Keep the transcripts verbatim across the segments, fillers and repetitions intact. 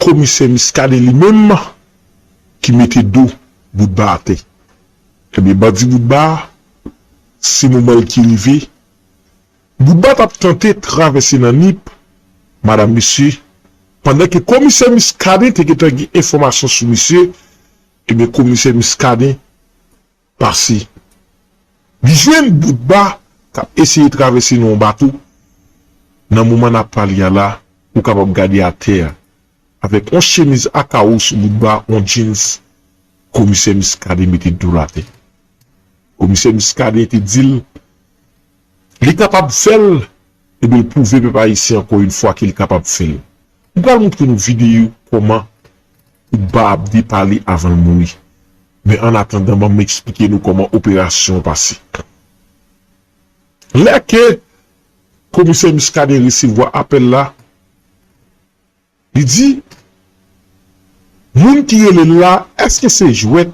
Komisè Muscadin li menm ki mete do Boutba atè. Ebyen, bandi Boutba a, se moman l ki rive. Boutba t ap tante travèse nan Nip, madanm misye, pandan ke komisè Muscadin te gentan gen enfòmasyon sou misye, ebyen, komisè Muscadin pase. Li jwenn Boutba k ap eseye travèse nan yon bato. Nan moman n ap pale a la, ou kapab gade atè a, avèk yon chemiz a kawo sou Boutba, yon jeans, komisè Muscadin mete do l atè. Komisè Muscadin te di l, li kapab fè l, ebyen, l pwouve pèp ayisyen ankò yon fwa ke l kapab fè l. M pral montre nou videyo kòman Boutba ap depale avan l mouri. Men an atandan, ban m eksplike nou kòman operasyon an pase. Lè ke komisè Muscadin resevwa apèl la, li di, moun ki rele l la, èske se jwèt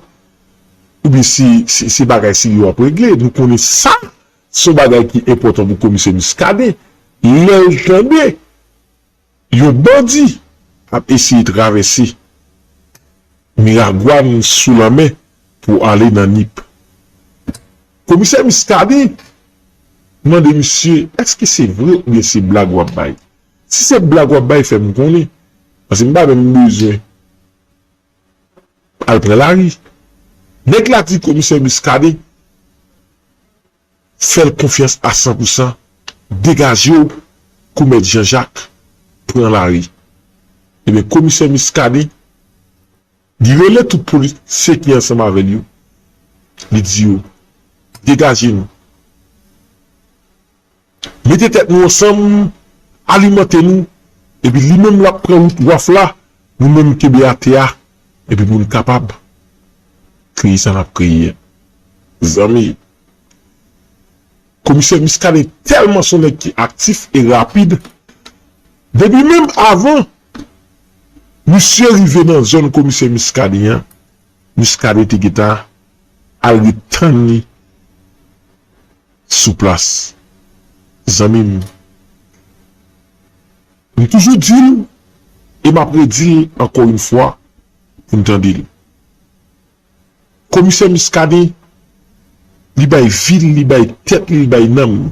oubyen se, se, se bagay serye w ap regle? Nou konnen sa, se yon bagay ki enpòtan pou komisè Muscadin. Lè l tande yon bandi ap eseye travèse Miragwàn sou lanmè pou ale nan Nip. Komisè Muscadin mande misye, èske se vre oubyen se blag w ap bay? Si se blag w ap bay, fè m konnen. Paske m pa menm bezwen al pran lari. Nèg la di komisè Muscadin, fè l konfyans a san pou san, degaje w kou mèt Jean Jacques pran lari. Ebyen, komisè Muscadin, li rele tout polisye ki ansanm avè l yo. Li di yo, degaje nou. Mete tèt nou ansanm, alimante nou, epi li menm l ap pran wout waf la, nou menm kenbe atè a, epi pou n kapab kreye sa n ap kreye a. Zanmi, komisè Muscadin tèlman se yon nèg ki aktif e rapid, depi menm avan misye rive nan zòn komisè Muscadin an, Muscadin te gentan al ret tann li sou plas. Zanmi m, m toujou di l e m ap redi l ankò yon fwa pou n tande l. Komisè Muscadin, li bay vi l, li bay tèt li, li bay nanm li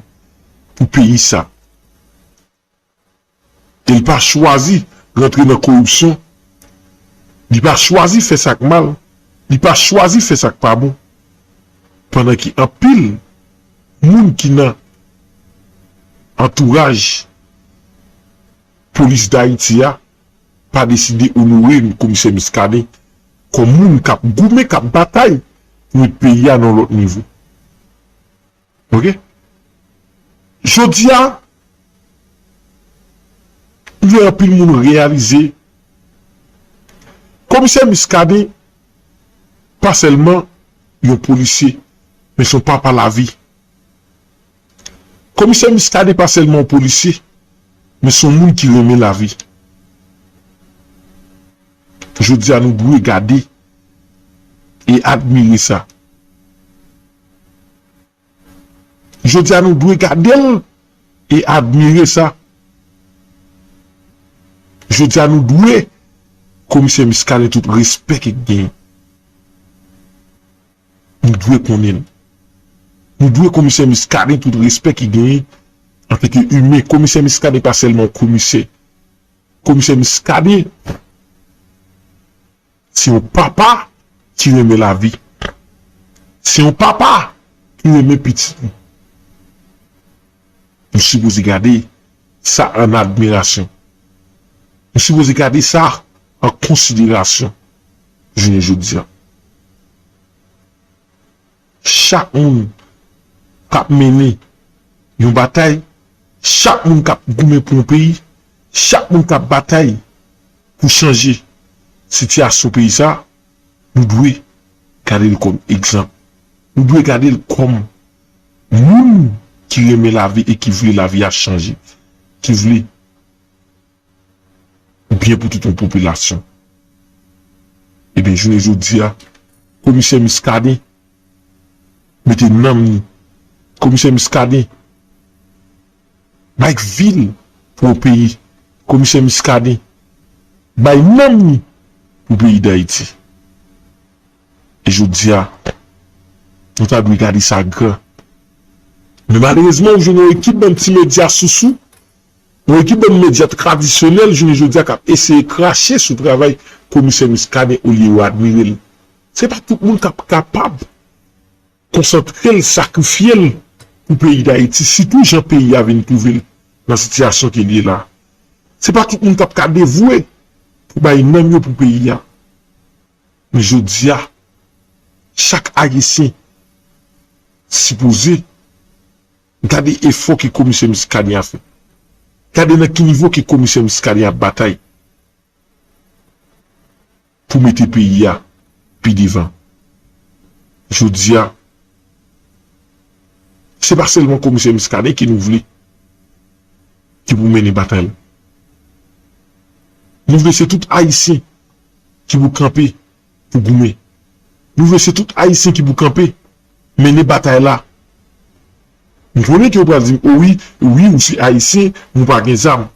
pou peyi sa. E li pa chwazi rantre nan koripsyon. Li pa chwazi fè sa k mal. Li pa chwazi fè sa k pa bon. Pandan ke anpil moun ki nan antouraj polis Dayiti a pa deside onore komisè Muscadin kòm moun k ap goumen, k ap batay pou met peyi a nan lòt nivo. Oke? Jodi a, m vle anpil moun reyalize, komisè Muscadin pa sèlman yon polisye, men se yon papa lavi. Komisè Muscadin pa sèlman yon polisye, men se yon moun ki renmen lavi. Jodi a, nou dwe gade e admire sa. Jodi a, nou dwe gade l e admire sa. Jodi a, nou dwe komisè Muscadin tout respè ke l genyen. Nou dwe konnen l. Nou dwe komisè Muscadin tout respè ki genyen antanke imen. Komisè Muscadin pa sèlman yon komisè. Komisè Muscadin se yon papa ki renmen lavi. Se yon papa ki renmen pitit li. Nou sipoze gade sa an admirasyon. Nou sipoze gade sa an konsiderasyon jounen jodi a. Chak moun k ap mennen yon batay, chak moun k ap goumen pou yon peyi, chak moun k ap batay pou chanje sitiyasyon peyi sa, nou dwe gade l kòm egzanp. Nou dwe gade l kòm moun ki renmen lavi e ki vle lavi a chanje, ki vle byen pou tout yon popilasyon. Ebyen, jounen jodi a, komisè Muscadin mete nanm li. Komisè Muscadin bay vi l pou yon peyi. Komisè Muscadin bay nanm li pou peyi Dayiti. E jodi a, nou ta dwe gade sa gran. Men malerezman, ou jwenn yon ekip bann ti medya sousou, yon ekip bann medya tradisyonèl, jounen jodi a, k ap eseye krache sou travay Komisè Muscadin olye yo admire l. Se pa tout moun k ap kapab konsantre l, sakrifye l pou peyi Dayiti, sitou jan peyi a vin twouve l nan sitiyasyon ke l ye la. Se pa tout moun k ap ka devwe pou bay nanm yo pou peyi a. Men jodi a, chak Ayisyen sipoze gade efò ke Komisè Muscadin ap fè. Gade nan ki nivo ke Komisè Muscadin ap batay pou mete peyi a pi devan. Jodi a, se pa sèlman Komisè Muscadin ke nou vle ki pou mennen batay la. Nou vle se tout Ayisyen ki pou kanpe pou goumen. Nou vle se tout Ayisyen ki pou kanpe mennen batay la. M konnen ke w pral di m, o wi, wi, ou se Ayisyen, men w pa gen zam.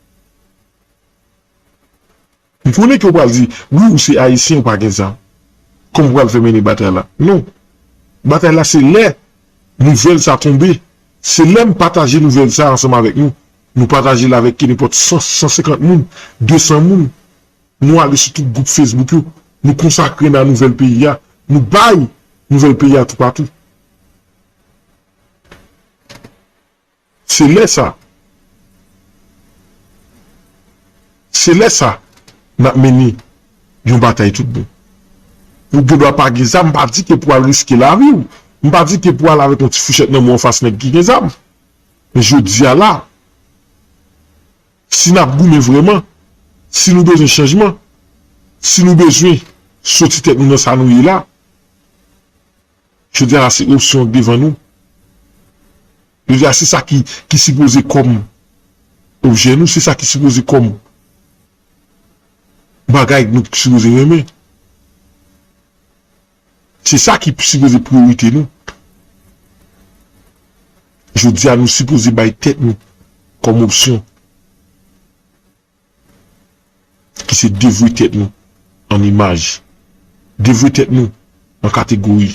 M konnen ke w pral di, wi, ou se Ayisyen, ou pa gen zam. Kòman w pral fè mennen batay la? Non. Batay la, se lè nouvèl sa tonbe. Se lè m pataje nouvèl sa ansanm avèk nou. Nou pataje l avèk kenenpòt san, san senkant moun, de san moun. Nou ale sou tout gwoup Facebook yo. Nou konsakre n a nouvèl peyi a. Nou bay nouvèl peyi a toupatou. Se lè sa. Se lè sa n ap mennen yon batay tout bon. Ou gen dwa pa gen zam, m pa di ke pou al riske lavi w. M pa di ke pou al avèk yon ti fouchèt nan men w anfas nèg ki gen zam. Men jodi a la, si n ap goumen vrèman, si nou bezwen chanjman, si nou bezwen soti tèt nou nan sa nou ye la, jodi a la se opsyon k devan nou. Jodi a se sa ki, ki sipoze kòm objè nou, se sa ki sipoze kòm bagay nou sipoze renmen. Se sa ki sipoze priyorite nou. Jodi a nou sipoze bay tèt nou kòm opsyon, ki se devwe tèt nou an imaj, devwe tèt nou an kategori,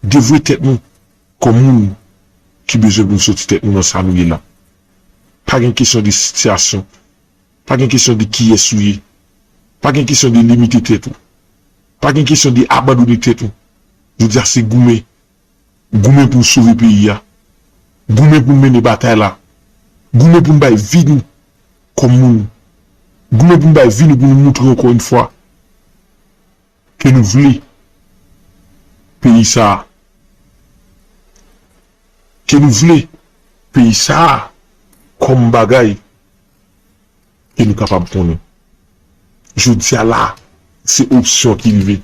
devwe tèt nou kòm moun ki bezwen pou n soti tèt nou nan sa nou ye la. Pa gen kesyon de sitiyasyon, pa gen kesyon de kiyès ou ye, pa gen kesyon de limite tèt ou, pa gen kesyon de abandone tèt ou. Jodi a se goumen. Goumen pou n sove peyi a. Goumen pou n mennen batay la. Goumen pou n bay vi nou kòm moun. Goumen pou n bay vi nou pou nou moutre ankò yon fwa ke nou vle peyi sa a. Ke nou vle peyi sa a kòm bagay ke nou kapab konnen. Jodi a la, se opsyon ki rive.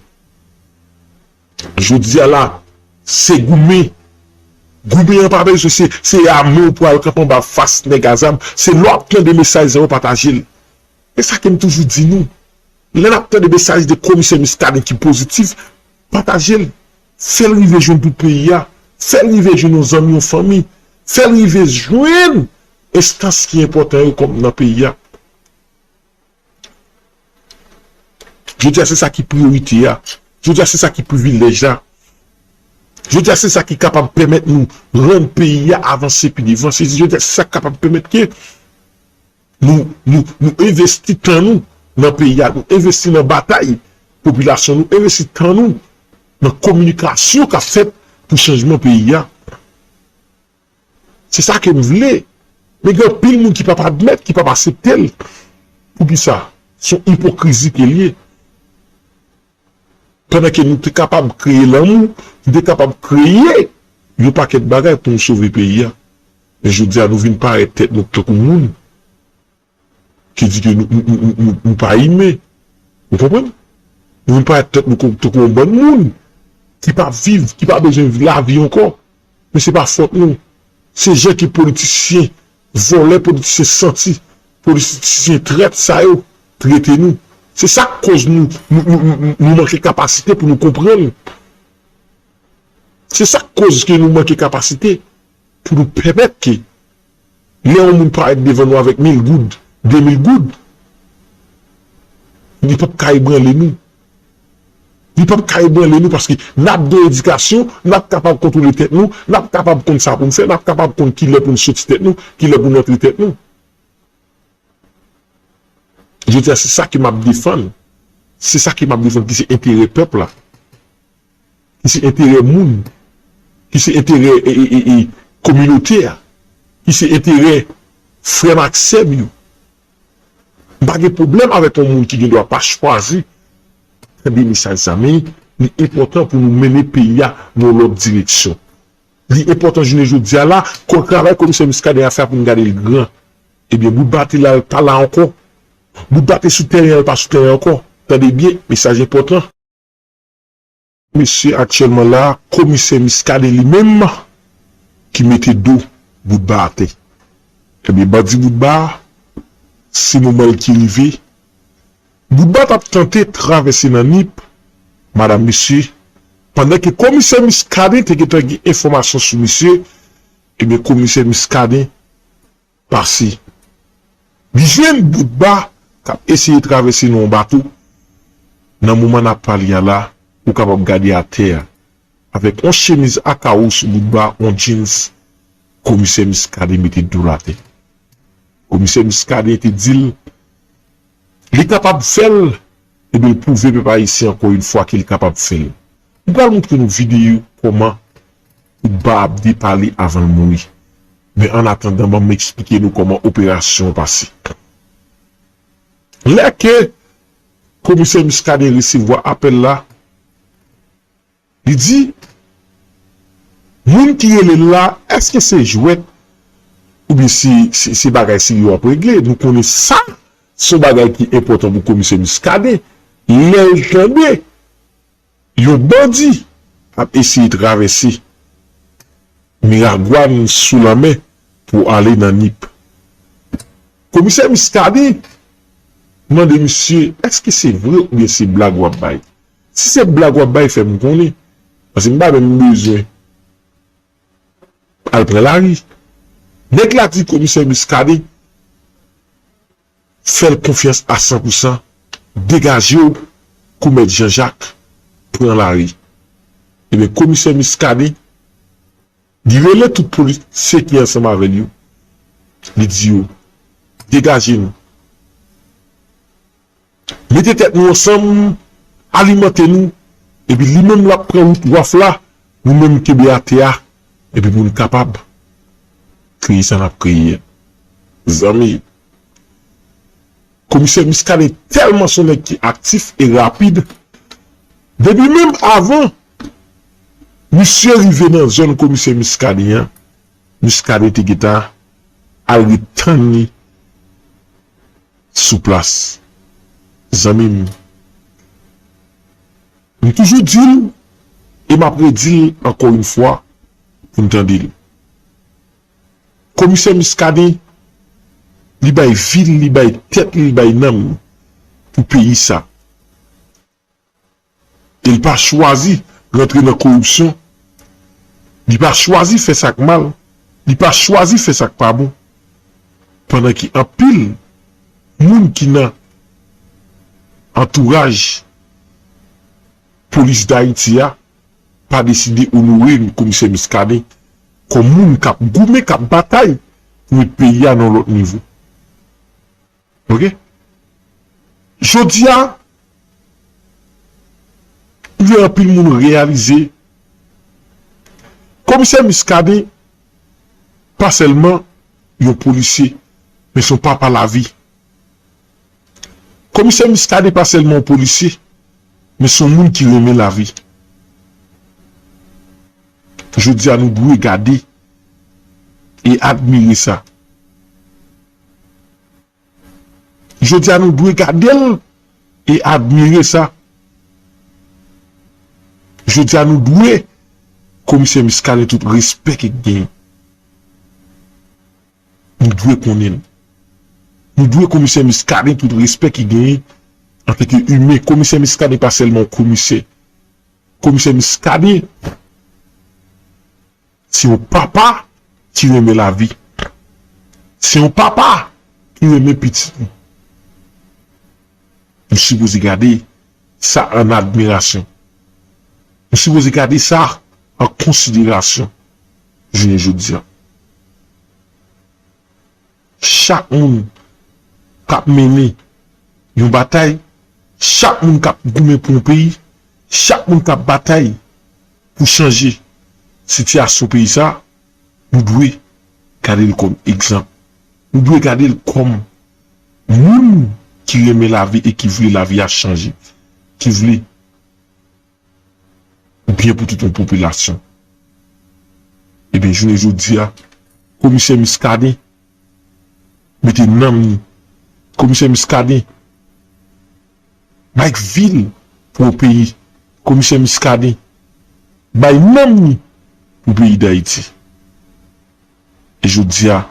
Jodi a la, se goumen. Goumen an pa bezwen se, se ame w pou al kanpe anba fas nèg a zam. Se lè w ap tande mesaj sa yo, pataje l. E sa ke m toujou di nou. Lè n ap tande mesaj de komisè Muscadin ki pozitif, pataje l. Fè l rive jwenn tout peyi a. Fè l rive jwenn yon zanmi, yon fanmi. Fè l rive jwenn enstans ki enpòtan yo kòm nan peyi a. Jodi a, se sa ki priyorite a. Jodi a, se sa ki privilèj la. Jodi a, se sa ki kapab pèmèt nou rann peyi a avanse pi devan. Se, jodi a, se sa ki kapab pèmèt ke nou, nou, nou envesti tan nou nan peyi a, nou envesti nan batay popilasyon, nou envesti tan nou nan kominikasyon k ap fèt pou chanjman peyi a. Se sa ke m vle. Men gen anpil moun ki p ap admèt, ki p ap aksepte l. Poukisa? Se yon ipokrizi ke l ye. Pandan ke nou te kapab kreye lanmou, nou te kapab kreye yon pakèt bagay pou nou sove peyi a. Men jodi a, nou vin parèt tèt nou tankou moun ki di ke nou, nou, nou, nou, nou, nou pa imen. Ou konprann? Nou vin parèt tèt nou kon, tankou yon bann moun ki pa viv, ki pa bezwen viv lavi ankò. Men se pa fòt nou. Se jan ke politisyen vòlè, politisyen santi, politisyen trèt sa yo trete nou. Se sa k koz nou, nou, nou, nou, nou manke kapasite pou nou konprann. Se sa k koz ke nou manke kapasite pou nou pèmèt ke lè yon moun parèt devan nou avèk mil goud, de mil goud, Li p ap ka ebranle nou. Li p ap ka ebranle nou paske n ap gen edikasyon, n ap kapab kontwole tèt nou, n ap kapab konn sa pou n fè, n ap kapab konn kilè pou n soti tèt nou, kilè pou n antre tèt nou. Jodi a, se sa ke m ap defann. Se sa ke m ap defann ki se enterè pèp la, ki se enterè moun, ki se enterè e, e, e, e, kominote a, ki se enterè frè m ak sè m yo. M pa gen pwoblèm avèk yon moun ki gen dwa pa chwazi tande mesaj sa, men li enpòtan pou nou mennen peyi a nan yon lòt direksyon. Li enpòtan jounen jodi a la, kon travay komisè Muscadin a fè a pou n gade l gran. Ebyen, Boutba te la, l pa la ankò. Boutba te sou tèren an, l pa sou tèren an ankò. Tande byen, mesaj enpòtan. Mesye aktyèlman la, komisè Muscadin li menm ki mete do Boutba atè. Ebyen, bandi Boutba, se moman l ki rive. Boutba t ap tante travèse nan Nip, madanm mesye, pandan ke komisè Muscadin te gentan gen enfòmasyon sou misye, ebyen, komisè Muscadin pase. Li jwenn Boutba k ap eseye travèse nan yon bato. Nan moman n ap pale a la, ou kapab gade atè a. Avèk yon chemiz a kawo sou Boutba, yon jeans, komisè Muscadin mete do l atè. Komisè Muscadin te di l, li kapab fè l, ebyen l pwouve pèp ayisyen ankò yon fwa ke l kapab fè l. M pral montre nou videyo kòman Boutba ap depale avan l mouri. Men an atandan, ban m eksplike nou kòman operasyon an pase. Lè ke komisè Muscadin resevwa apèl la, li di, moun ki rele l la, èske se jwèt oubyen se, se, se bagay serye w ap regle? Nou konnen sa, se yon bagay ki enpòtan pou komisè Muscadin. Lè l tande yon bandi ap eseye travèse Miragwàn sou lanmè pou ale nan Nip. Komisè Muscadin mande misye, èske se vre oubyen se blag w ap bay? Si se blag w ap bay, fè m konnen. Paske m pa menm bezwen al pran lari. Nèg la di komisè Muscadin, fè l konfyans a san pou san, degaje w kou mèt Jean Jacques pran lari. Ebyen, komisè Muscadin, li rele tout polisye ki ansanm avè l yo. Li di yo, degaje nou. Mete tèt nou ansanm, alimante nou, epi li menm l ap pran wout waf la, nou menm kenbe atè a, epi pou n kapab kreye sa n ap kreye a. Zanmi, komisè Muscadin tèlman se yon nèg ki aktif e rapid, depi menm avan misye rive nan zòn komisè Muscadin an, Muscadin te gentan al ret tann li sou plas. Zanmi m, m toujou di l e m ap redi l ankò yon fwa pou n tande l. Komisè Muscadin, li bay vi l, li bay tèt li, li bay nanm li pou peyi sa. E li pa chwazi rantre nan koripsyon. Li pa chwazi fè sa k mal. Li pa chwazi fè sa k pa bon. Pandan ke anpil moun ki nan antouraj polis Dayiti a pa deside onore komisè Muscadin kòm moun k ap goumen, k ap batay pou met peyi a nan lòt nivo. Oke? Jodi a, m vle anpil moun reyalize, komisè Muscadin pa sèlman yon polisye, men se yon papa lavi. Komisè Muscadin pa sèlman yon polisye, men se yon moun ki renmen lavi. Jodi a, nou dwe gade e admire sa. Jodi a, nou dwe gade l e admire sa. Jodi a, nou dwe komisè Muscadin tout respè ke l genyen. Nou dwe konnen l. Nou dwe komisè Muscadin tout respè ki genyen antanke imen. Komisè Muscadin pa sèlman yon komisè. Komisè Muscadin, se yon papa ki renmen lavi. Se yon papa ki renmen pitit li. Nou sipoze gade sa an admirasyon. Nou sipoze gade sa an konsiderasyon jounen jodi a. Chak moun k ap mennen yon batay, chak moun k ap goumen pou yon peyi, chak moun k ap batay pou chanje sitiyasyon peyi sa, nou dwe gade l kòm egzanp. Nou dwe gade l kòm moun ki renmen lavi e ki vle lavi a chanje, ki vle byen pou tout yon popilasyon. Ebyen, jounen jodi a, komisè Muscadin mete nanm ni. Komisè Muscadin bay vi l pou yon peyi. Komisè Muscadin bay nanm ni pou peyi Dayiti. E jodi a,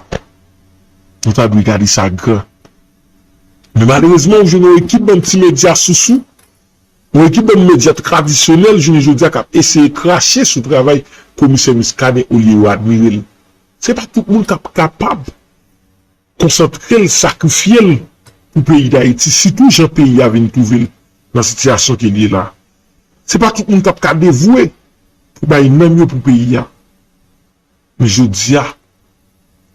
nou ta dwe gade sa gran. Men malerezman, ou jwenn yon ekip bann ti medya sousou, yon ekip bann medya tradisyonèl, jounen jodi a, k ap eseye krache sou travay komisè Muscadin olye yo admire l. Se pa tout moun k ap kapab konsantre l, sakrifye l pou peyi Dayiti, sitou jan peyi a vin twouve l nan sitiyasyon ke l ye la. Se pa tout moun k ap ka devwe pou bay nanm yo pou peyi a. Men jodi a,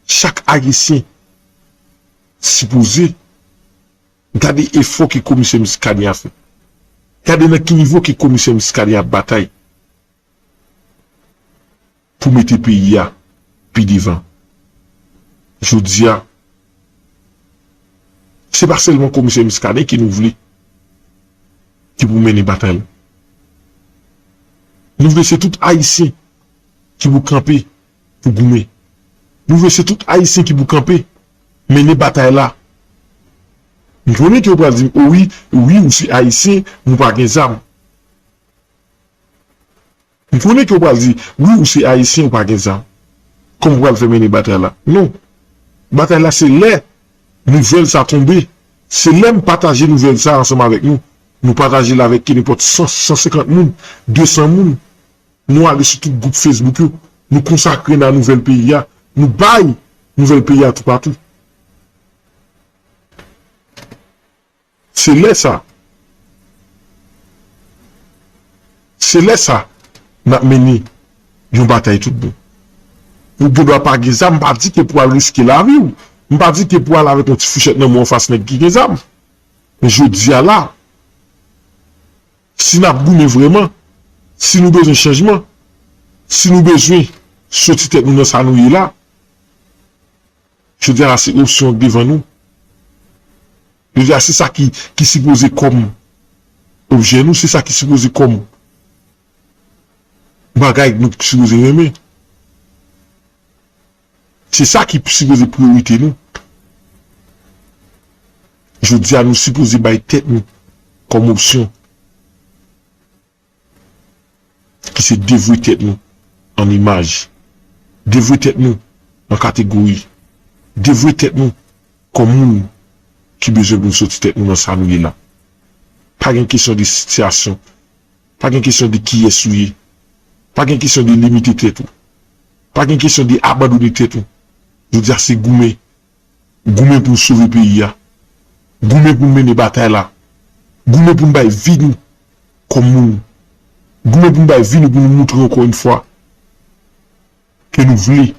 chak Ayisyen sipoze gade efò ke komisè Muscadin ap fè. Gade nan ki nivo ke komisè Muscadin ap batay pou mete peyi a pi devan. Jodi a, se pa sèlman komisè Muscadin ke nou vle ki pou mennen batay la. Nou vle se tout Ayisyen ki pou kanpe pou goumen. Nou vle se tout Ayisyen ki pou kanpe mennen batay la. M konnen ke w pral di m, o wi, wi, ou se Ayisyen, men w pa gen zam. M konnen ke w pral di, wi, ou se Ayisyen, ou pa gen zam. Kòman w pral fè mennen batay la? Non. Batay la se lè nouvèl sa tonbe. Se lè m pataje nouvèl sa ansanm avèk nou. Nou pataje l avèk kenenpòt san, san senkant moun, de san moun. Nou ale sou tout gwoup Facebook yo. Nou konsakre n a nouvèl peyi a. Nou bay nouvèl peyi a toupatou. Se lè sa. Se lè sa n ap mennen yon batay tout bon. Ou gen dwa pa gen zam, m pa di ke pou al riske lavi w. M pa di ke pou al avèk yon ti fouchèt nan men w anfas nèg ki gen zam. Men jodi a la, si n ap goumen vrèman, si nou bezwen chanjman, si nou bezwen soti tèt nou nan sa nou ye la, jodi a la se opsyon k devan nou. Jodi a se sa ki, ki sipoze kòm objè nou, se sa ki sipoze kòm bagay nou sipoze renmen. Se sa ki sipoze priyorite nou. Jodi a nou sipoze bay tèt nou kòm opsyon. Ki se devwe tèt nou an imaj, devwe tèt nou an kategori, devwe tèt nou kòm moun ki bezwen pou nou soti tèt nou nan sa nou ye la. Pa gen kesyon de sitiyasyon, pa gen kesyon de kiyès ou ye, pa gen kesyon de limite tèt ou, pa gen kesyon de abandone tèt ou. Jodi a se goumen. Goumen pou n sove peyi a. Goumen pou n mennen batay la. Goumen pou n bay vi nou kòm moun. Goumen pou n bay vi nou pou nou moutre ankò yon fwa ke nou vle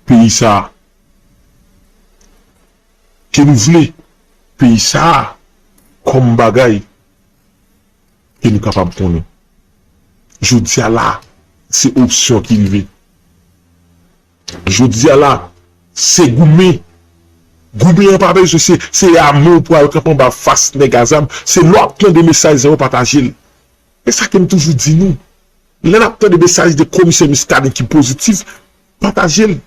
peyi sa a. Ke nou vle peyi sa a kòm bagay ke nou kapab konnen. Jodi a la, se opsyon ki rive. Jodi a la, se goumen. Goumen an pa bezwen se, se a men w pou al kanpe anba fas nèg a zam. Se lè w ap tande mesaj sa yo, pataje l. E sa ke m toujou di nou. Lè n ap tande mesaj de komisè Muscadin ki pozitif, pataje l.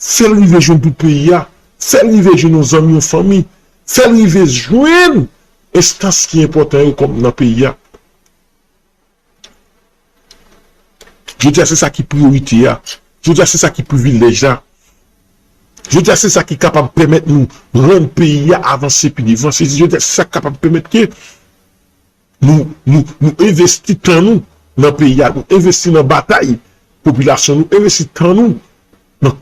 Fè l rive jwenn tout peyi a. Fè l rive jwenn yon zanmi, yon fanmi. Fè l rive jwenn enstans ki enpòtan yo kòm nan peyi a. Jodi a, se sa ki priyorite a. Jodi a, se sa ki privilèj la. Jodi a, se sa ki kapab pèmèt nou rann peyi a avanse pi devan. Se, jodi a, se sa ki kapab pèmèt ke nou, nou, nou envesti tan nou nan peyi a, nou envesti nan batay popilasyon, nou envesti tan nou nan